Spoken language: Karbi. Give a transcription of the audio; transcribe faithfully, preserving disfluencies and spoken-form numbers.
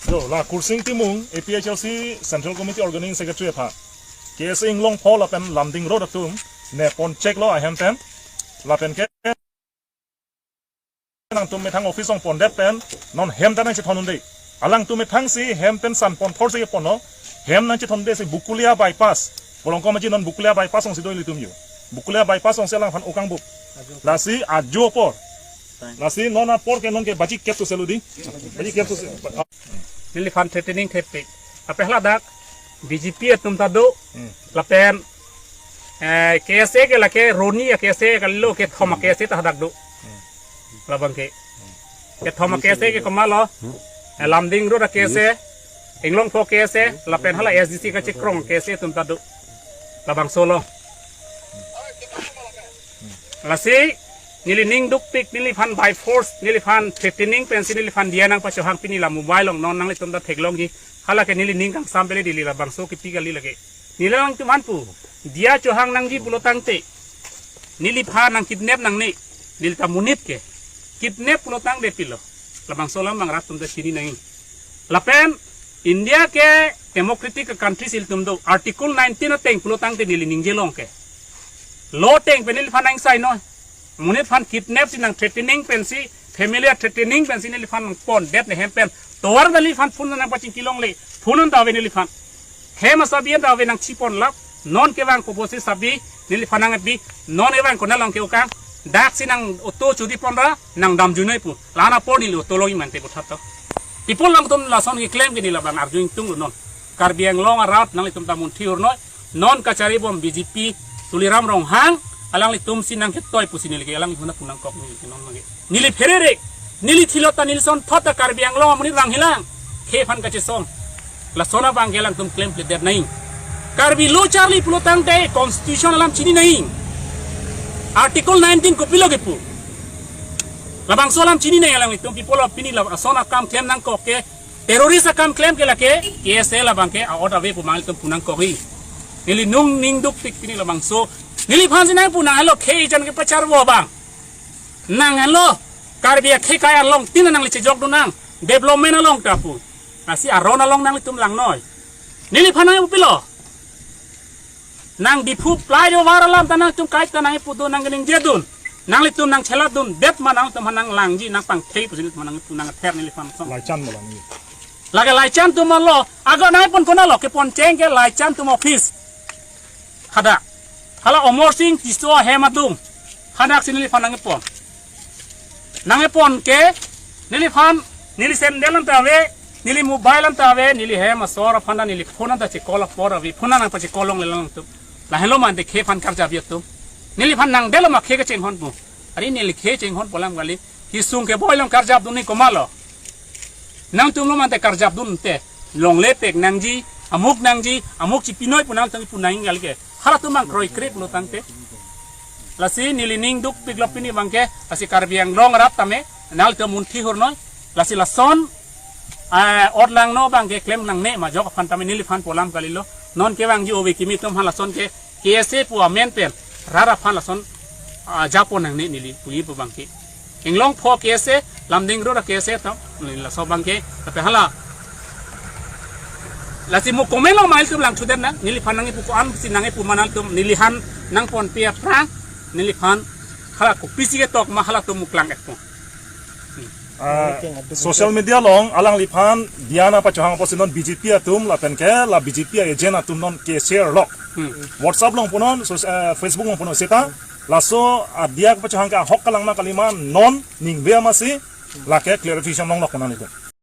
Jo, la Kursing Timung, A P H L C Central Committee Organizing Secretary aphan, K S A Inglongpho lapen Lumding Road atum ne pon chek lo ahem pen, lapen ke nangtum methang office along pondet pen non hem ta nangchethon un-e. Alangtum methang si hem pen san pon thor si ponlo. Hem nangchethon un-e si Bokolia bypass. Bolong komaji non Bokolia bypass along si do ilitum yo. Bokolia bypass along si alangphan okang bup. Lasi ajo apor. Lasi non apor ke non ke baji kep to selu di. Baji kep to se. Neliphan threatening thepik. Lapen haladak B J P atum ta do. Hmm. Lapen, eh, K S A ke lake Roni a K S A ke lo kethom a K S A ta hadak do. Labang ke. Kethom a K S A ke komatlo. Eh, Lumding Road a K S A, Inglongpho K S A, lapen hala S D C kachekrong K S A atum ta do. Labangso lo. Lasi neli ning dukpik, neliphan by force, neliphan threatening pensi neliphan diya nangpachohang, pini la mobile along non nanglitum ta theklongji. Hala ke neli ning kangsam pele dili, labangso kipi kali lake. Neli alangtum aphan pu, diya chohang nangji pulo tangte, neliphan nang kidnap nangne, neli ta monit ke. Kidnap pulo tangte pilo. Labangso alam abang rat atum ta chini nang. Lapen India ke democratic country si ilitum do. Article nineteen ateng pulo tangte neli ningje long ke, law ateng pen neliphan nang sai noi. Monit aphan kidnap si nang threatening pensi, family a threatening pensi neliphan nang pondet ne hem pen. Tovar neliphan phone nangpachingki longle. Phone an ta ave neliphan. Hem asabi an ta ave nangchipon lap. Non kevang koposi sabi neliphan nang bi. Non evang konat along ke okang. Dak si nang auto chodi ponra nang damjui noi pu. La-an apor neli auto longji mante pu thap to. People alangtum lason keklem ke neli labang arju ingtung lo non. Karbi Anglong arat nanglitum ta munthi hur noi. Non kachari bom B J P Tuliram Ronghang, alanglitum si nangketoi pusi neli ke alanglitum aphan pu nangkok neli ke non mage. Neli phererek, neli thilot ta neli sonthot ta Karbi Anglong amonit vanghilang. Khei aphan kachesong. Lason abang ke alangtum klemkledet nang. Karbi lo charli pulo tangte constitution alam chini nang. Article nineteen kopilo kepu. Labangso alam chini nang alanglitum, people of pini lason akam klem nangkok ke, terrorist akam klem ke lake, K S A labang ke a-ot ave pu abang ilitum pu nangkok ri. Neli nung ning dukpik pini labangso. Neliphan si nangpu nang helo khei jan kepacharvo abang. Nang helo Karbi akhei kai along tin nangli chejok do nang. Development along ta pu. Lasi aron along nanglitum lang noi. Neliphan nang pupilo. Nang Diphu flyover alam ta nangtum kai ta nangpu do nang ningje dun. Nanglitum nang chelat dun. Det ma nangtum nang langji nang pangthei pusi nangtum nang phu nang ther neliphan song. Laichan malam ni. Lake Laichan atum lo. Ago nangpon konat lo kepon cheng ke Laichan atum office. Hadak. Hala Omor Sing Tisso ahem adung. Hadak si neliphan nangpon. Nangpon ke, neliphan, neli sandal an ta ave, neli mobile an ta ave, neli hem asor aphan ta neli phone an ta che-call apor ave, phone an nangpache-call longle alangtum. Lahelo mante khei aphan karjap atum. Neliphan nangdelo ma khei kachinghon pu. Ari neli khei chinghon pu alam kali. Kesung keboi along karjap dun ni komatlo. Nangtum lo mante karjap dun te. Longle pek nangji, amuk nangji, amuk chipi noi pu nangtum pu nang kali ke. Halatum abang kroikre pulo tangte. Lasi neli ning dukpik lo pini abang ke, lasi Karbi Anglong arat tame, nanglitum munthi hur noi. Lasi lason, eh, ot langno abang ke klem nangne ma ajok aphan tame neliphan pu alam kalilo. Non kevangji ove kimi atum aphan lason ke, K S A pu amen pen, rat aphan lason, ah, japo nangne neli, puji pu abang ke. Inglongpho K S A, Lumding Road K S A atum, neli laso abang ke, tapi hala. Lasi mo comment along mail tum lang chudet nang, neliphan nangpu ko-an si nangpu manal tum, neliphan nangponpe aphrang, neliphan hala kopisi ketok ma halatum muklang et po. Ah, social media along alangliphan diya nangpachohang apotsi non B J P atum lapen ke la B J P agent atum non ke share lok. Hmm. WhatsApp along punon, so, eh, Facebook along punon seta. Laso adiya pachohang ke ahok kalang ma kali ma non ningve amatsi lake clarification longlok punon itu.